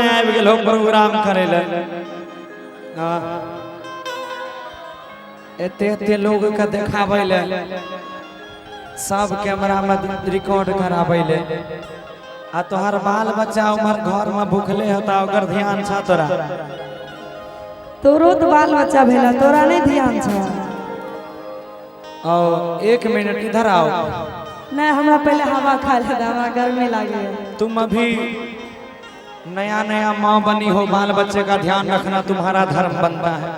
आबि गेल हो प्रोग्राम करे ले। हाँ। एते एते लोग के देखाबै ले, सब कैमरा में रिकॉर्ड कराबै ले, आ तोहर बाल बच्चा उमर घर में भूखले होता, ओकर ध्यान छा तोरा? तोरो तो बाल बच्चा भेला, तोरा नहीं ध्यान छा? आओ, एक मिनट इधर आओ। नहीं, हमरा पहले हवा खा ले, हमरा गर्मी लागे। तुम अभी नया नया माँ बनी हो, बाल बच्चे का ध्यान रखना तुम्हारा धर्म बनता है।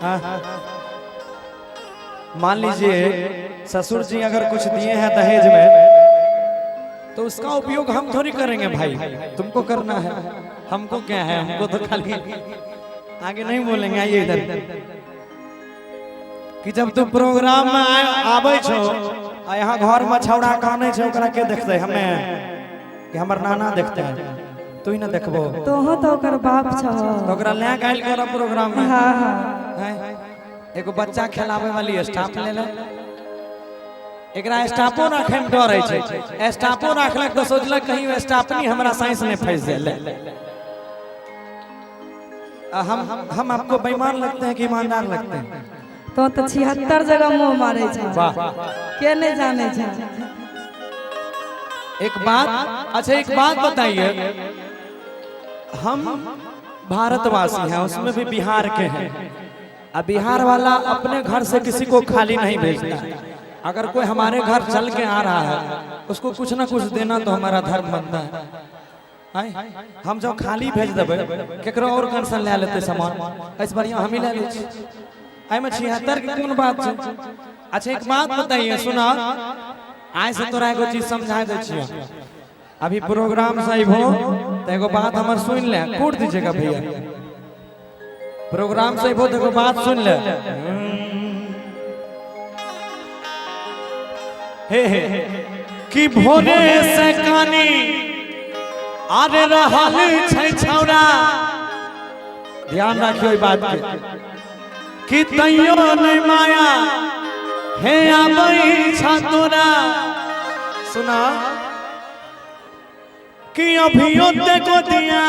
हाँ? मान लीजिए ससुर जी अगर कुछ दिए हैं दहेज में, तो उसका उपयोग हम थोड़ी करेंगे भाई, तुमको करना है, हमको क्या है, हमको तो खाली आगे नहीं बोलेंगे। आइए इधर कि जब तुम प्रोग्राम में आबै छो आ यहाँ घर में छौड़ा कानै छै, ओकरा के देखते? हमें कि हमर नाना देखते हैं? तू ही ना देखबो। तोहो तो ओकर बाप छो। तो ओकरा ले के आयल कर प्रोग्राम में। हाँ हाँ। हैं? एगो बच्चा खेलावे वाली स्टाफ ले ले। एकरा स्टाफो राखे में डर होइ छै। स्टाफो राखलक तऽ सोचलक कहीं स्टाफ नहीं हमरा साइंस में फंस जाए। हम आपको बेईमान लगते हैं कि ईमानदार लगते हैं? तो तो 76 जगह मुंह मारे छे। वाह। के नहीं जाने छे। एक बात, अच्छा एक बात बताइए, हम भारतवासी हैं, उसमें भी बिहार के हैं। अब बिहार वाला अपने घर से किसी को खाली नहीं भेजता। अगर कोई हमारे घर चल के आ रहा है, उसको कुछ ना कुछ देना तो हमारा धर्म बनता है। आय? हम जब खाली भेज देबै, केकरो और कंसन ले लेते सामान, ऐसे बढ़िया हम ही ले लै छी। एहिमे 76 के कोन बात छै? अच्छा एक बात बताइए, सुना, आइ से तोरा एगो चीज समझा दै छियौ। अभी प्रोग्राम से अइबो तो एगो बात हमर सुन ले, कूट दीजिएगा भैया। प्रोग्राम से अइबो तो एगो बात सुन ले। हे हे कि भोरे से कानी आरे रहल छै छौड़ा, ध्यान राखियो ई बात के, कि तैयो नहीं माया हे आबै छा तोरा। सुना कि अभियो ते गोदिया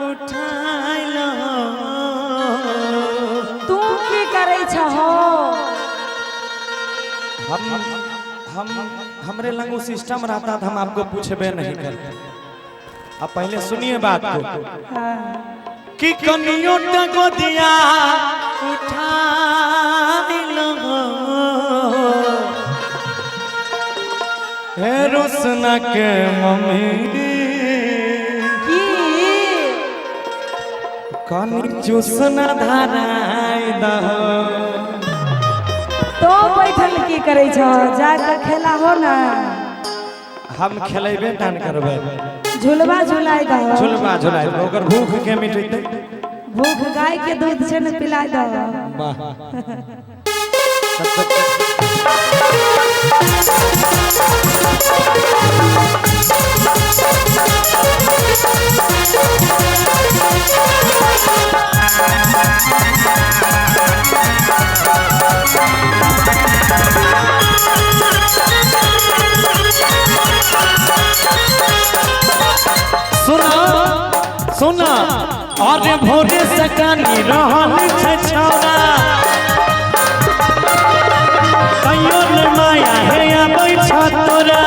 उठाइलो। तू की करे छहो? हम हमरे लंग वो सिस्टम रहता था, हम आपको पूछबे नहीं करते। अब पहले सुनिए बात को। हाँ। कि कनियो ते गोदिया उठाइलो, हे रोशना के मम्मी, की कनी चूसना धराई दहो। तो बैठल की करे छो? जाके खेला हो ना। हम खेलेबे टान करबै, झुलवा झुलाई दहो। झुलवा झुलाई दहो, ओकर भूख के मिटेतै। भूख गाय के दूध से न पिलाई दहो। वाह। सुना सुना, अरे भोरे से कानी रहल छै छौड़ा, तैयो ने माया हे आबै छ तोरा।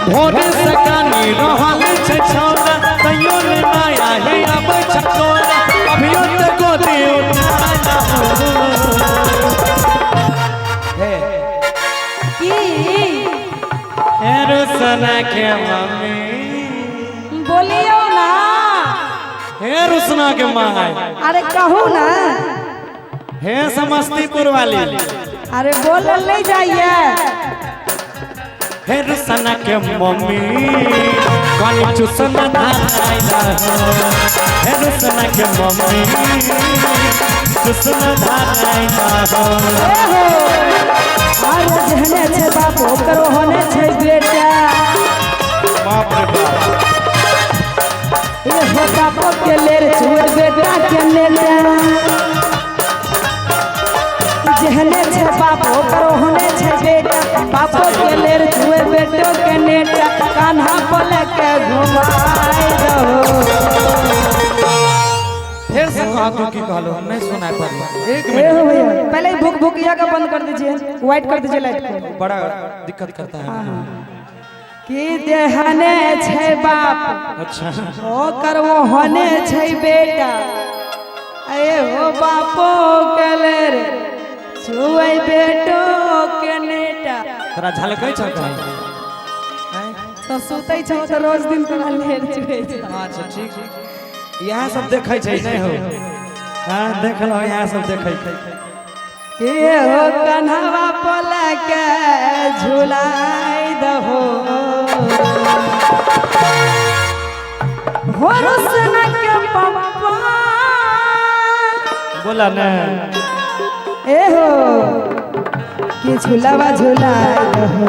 भोरे से कानी रहल छै छौड़ा, तैयो ने माया हे आबै छ तोरा। अभियो ते गोदी उठाना। हे की हे रुसना के मम्मी, बोलियो ना। हे रुसना के माँ, अरे कहू ना। हे समस्तीपुर वाली, अरे बोलल नहीं जाइए। हे रुसना के मम्मी, कनी चुसना धराई दहो। हे रुसना के मम्मी, चुसना धराई दहो। ए हो, अरे जेहने छे बाप ओकर होने छे बेटा। बाप रे बाप। ए हो बाप के लेर छुए बेटा के नेता। जेहने छे बाप ओकर होने छे बेटा, बाप के लेर छुए बेटो के नेता। कान्हा पर लेके घुमाई दहो। फिर से कहा तू की कहलो, हम नहीं सुनाई पड़लो। एक ए मिनट। हो भैया, पहले ही भूख भूखिया का बंद कर दीजिए, व्हाइट कर दीजिए लाइट को। बड़ा दिक्कत करता है। कि देहने छै बाप, अच्छा, ओकर ओहने छै बेटा, ए हो बापो के ले रे छुए बेटो के नेटा। तोरा झलकै छौ कहीं? तो सुतै छौ तो रोज दिन तोरा लेर छुए छै। अच्छा ठीक, इएह सब देखै छै नहीं हो? हाँ देख लो, इएह सब देखै छै। के हो कन्हवा पर लेके झुलाई दहो, हो रुसना के पप्पा। बोला ना। ए हो कि झुलावा झुलाई दहो,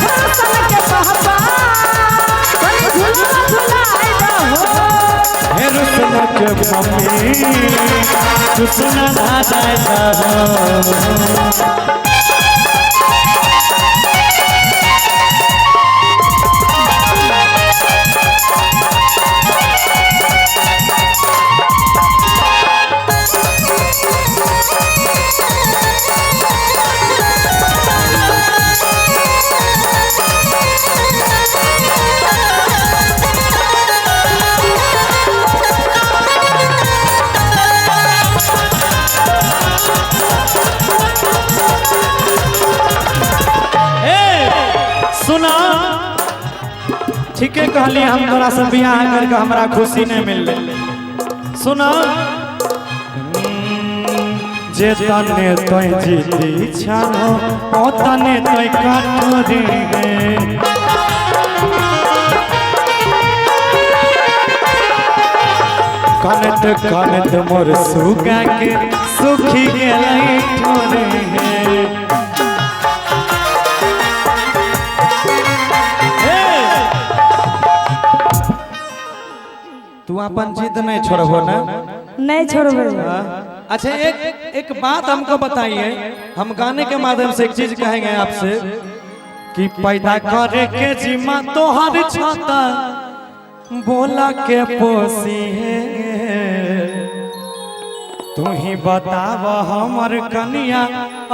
हो रुसना के पप्पा, झुलावा झुलाई दहो। हे रुसना के मम्मी, रुसना ना जाए दहो। सुना, ठीके कहली, हम तोरा से बियाह करके हमरा खुशी नहीं मिलले। सुना, जे तने तोय जीती छानो ओ तने तोय काटोरी गे, कनत कनत मोर सुगा के सुखी गेलै ठोरी गे। तू अपन जिद नहीं छोड़बो ना? नहीं छोड़बो। अच्छा एक एक बात हमको बताइए, हम गाने के माध्यम से एक चीज कहेंगे आपसे कि पैदा करे के जिम्मा तोहर छाता बोला के पोसी है, तू ही बताव हमर कनिया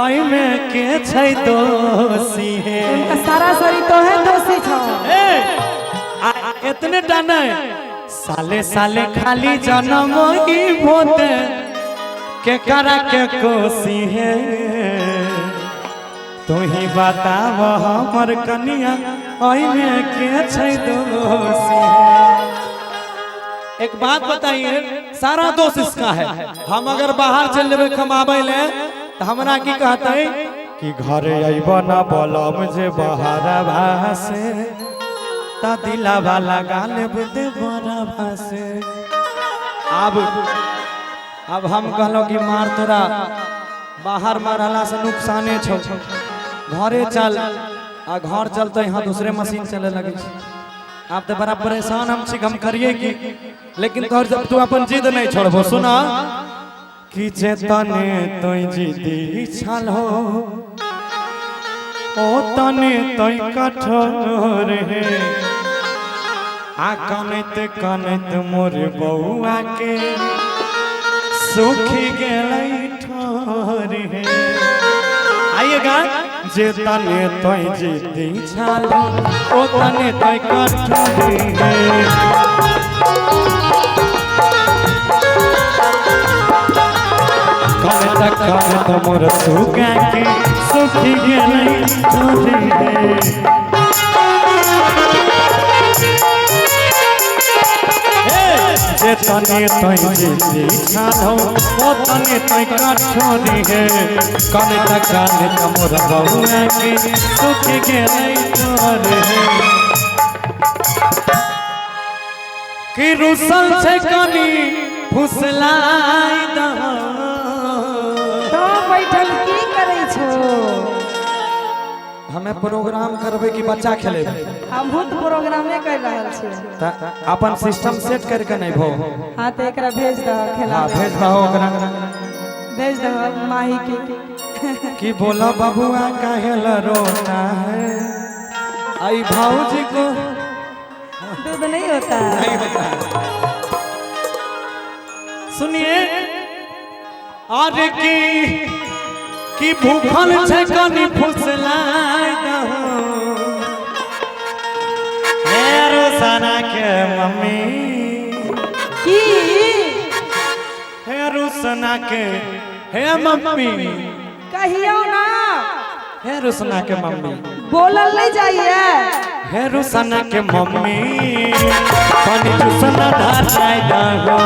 ऐमे के छै दोषी है। उनका सारा शरीर तो है दोषी छौ। इतने टा नहीं, साले साले खाली जन्म ही भोते के करा के कोसी है, तू ही बताव हमर कनिया ऐमे के छै दोषी है। एक बात बताइए, सारा दोष इसका है। हम अगर बाहर चल जेबै कमाबै ले तो हमरा की कहते कि घरे अइब ना बोलम जे बहरवा से, ता दिलावा लगा लेब देवरवा से। अब हम कहलो कि मार तोरा बाहर में रहला से नुकसाने छौ, घरे चल। आ घर चलते यहाँ दूसरे मशीन चले लगे। आप तो बड़ा परेशान हम छी, हम करिए की, लेकिन तोहर जब तू अपन जिद नहीं छोड़बो। सुना कि जे तने तोय जिदी छल हो ओ तने तोय कठोर हे, आ कनैत कनैत मोर बौआ के सुखी गेलै ठोर हे। आइएगा, जे तने तोय जिदी छल ओ तने तोय कठोर हे, कनैत कनैत मोर सुगा के सुखी गेलै ठोर हे। जे तने तोय जिदी छल ओ तने तोय कठोर हे, कनैत कनैत मोर बौआ के सुखी गेलै ठोर हे। कि रुसल छै कनी फुसलाई दहो, तो बैठल की करै छो? हमें प्रोग्राम करबे कि बच्चा खेलेबे? हमहूँ तो प्रोग्रामे कर रहल छी। त अपन सिस्टम सेट करके नहीं भो। हाँ तो एकरा भेज दहो खेला। हाँ भेज दहो ओकरा, भेज दहो माही के। कि बोला बबुआ काहे ला रोता है, आई भाऊजी को दूध नहीं होता। नहीं होता। सुनिए अरे की भूखल छे कनी फुसलाय दहो हे रोसना के मम्मी की हे रोसना के हे मम्मी कहियो ना हे रोसना के मम्मी बोलल नहीं जाइए। हे रोसना के मम्मी कनी चुसना धराय दहो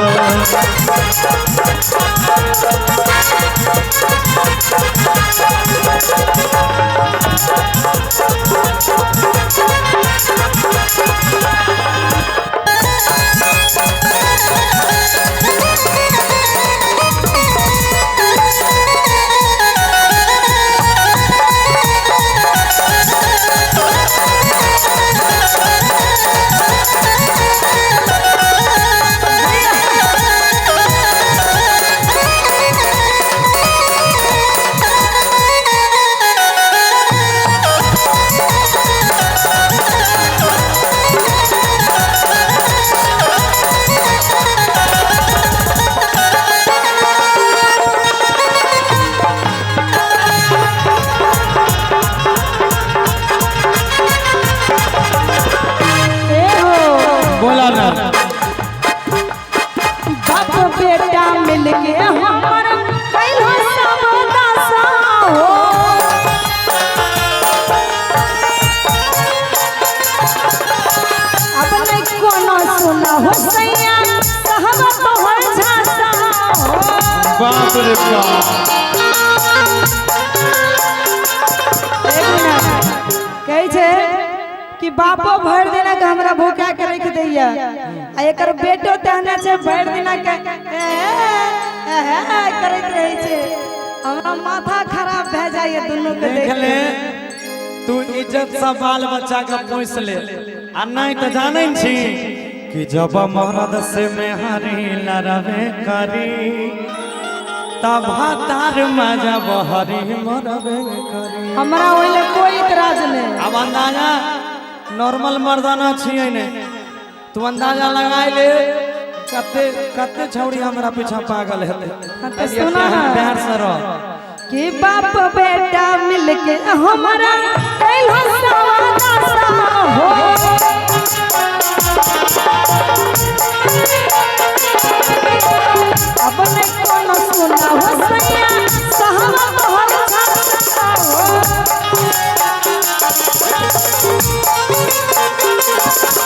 ए हो बोला ना बाप बेटा मिलके हमर कैल सब दशा हो। अब नहीं कोनो सुना हो सैया साहब तोहर झांसा हो। बाप रे बाप एक मिनट कहै छै कि बापो भरि दिना के हमरा भूखा के रख दैया आ एकर बेटो तहने छै भरि दिना के करैत रहै छै। हमरा माथा खराब भए जाइए दुनू के देख देख ले तू इज्जत से बाल बच्चा के पोस ले आ नहीं तो जानै छी कि जब मरद से मेहरी लड़बे करी तब तार मजा बहरी मरबे करी। हमरा ओहि ले कोई इतराज नहीं। अब अंदाजा नॉर्मल मर्दाना छियै ने तू अंदाजा लगाय ले कते कते छौड़ी हमरा पीछा पागल हेतै। हाँ तो सुना ना। प्यार से रह कि बाप बेटा मिलके हमरा कैल सवादा हो। अब नहीं कोनो सुना हो सैया साहब तोहर झांसा हो।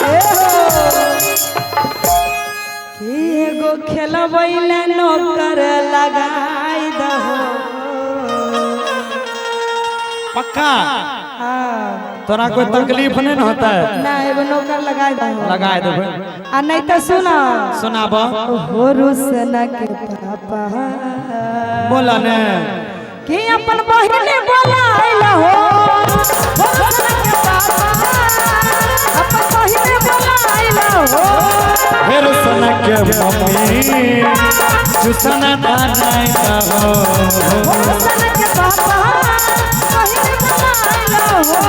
ए हो कि एगो खेलबै ले नौकर लगाई दहो। पक्का हाँ तोरा कोई तकलीफ नहीं न होता है ना एगो नौकर लगाई दहो लगाए देबै आ नहीं तो सुना सुनाब हो रोसना के पापा बोला ने कि अपन बहिन बोलाइल हो रोसना के पापा अपन बहिन बोलाइल हो। हे रोसना के मम्मी चुसना धराय दहो रोसना के पापा बहिन बोलाइल हो।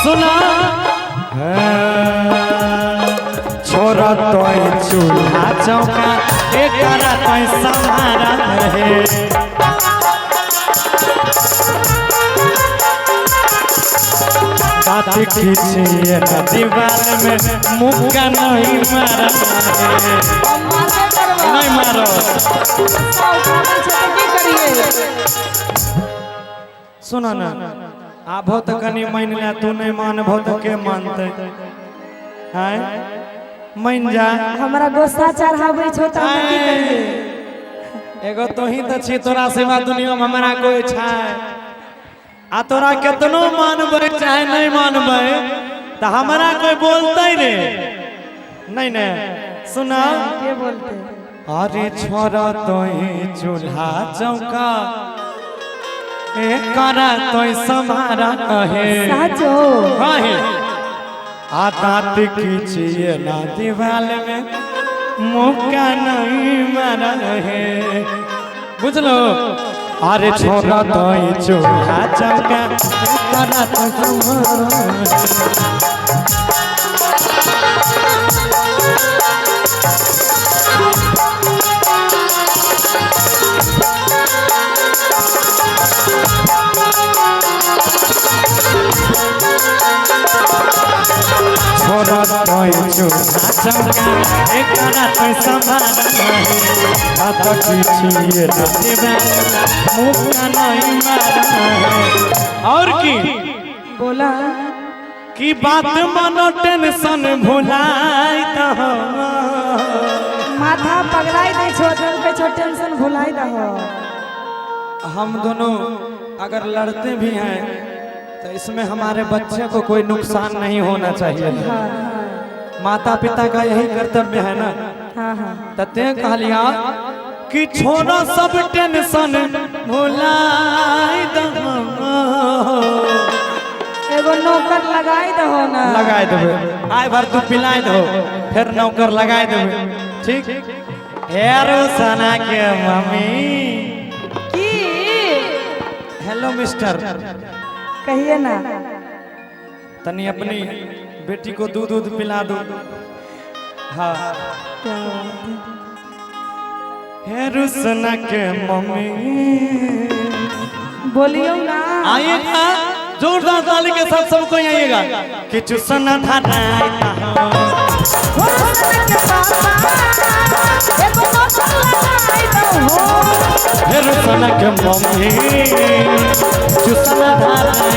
सुना छोरा तोय चूल्हा चौका एकरा तोय सम्हारा रहे दाँत खींचिए न दीवार में मुक्का नहीं मारा रहे। मारबे करबा नहीं मारो गुस्सा उठाबै छै तऽ की करिए। सुनो ना आबो तो कनी मान ले तू नहीं मानबो तो के मानते हैं मान जा। हमरा गुस्सा चढ़ाबै छौ तऽ हम की करिए। एगो तोही तो छी, तोरा सिवा दुनिया में हमरा कोई छै। आ तोरा केतनो मानबै चाहे नहीं मानबै तो हमरा कोई बोलते रे नहीं ने। सुना के बोलते? अरे छोरा तोही चूल्हा चौका ए करा तोही समारा कहे। साचो कहे आ दांत खींचिए ना दीवाल में मुक्का नहीं मारा है, बुझलो। अरे छोरा तोही चूल्हा चौका करा तोही समारा। छोरा तोही चूल्हा चौका करा तोही समारा है, दांत खींचिए ना दीवाल मुक्का नहीं मारा है। और की बोला की बात मानो टेंशन भुलाई दहो, माथा पगलाई दे छो, पे छो टेंशन भुलाई दहो। हम दोनों अगर लड़ते भी हैं तो इसमें हमारे बच्चे को कोई नुकसान नहीं होना चाहिए। हाँ। माता पिता का यही कर्तव्य है ना। हाँ हाँ। तते कहलिया कि छोड़ो सब टेंशन भुलाई दहो, एगो नौकर लगाई दहो ना। लगाए देबे, आय भर तू पिलाए दहो फिर नौकर लगाए देबे, ठीक। हे रोसना के मम्मी की। हेलो मिस्टर, कहिए ना। तनी अपनी बेटी को दूध दूध पिला दो। हाँ क्या बात है। हे रोसना के मम्मी बोलियो ना। आइएगा जोरदार ताली के साथ सबको आइएगा कि चुसना धराई हे रोसना के मम्मी चुसना धराई।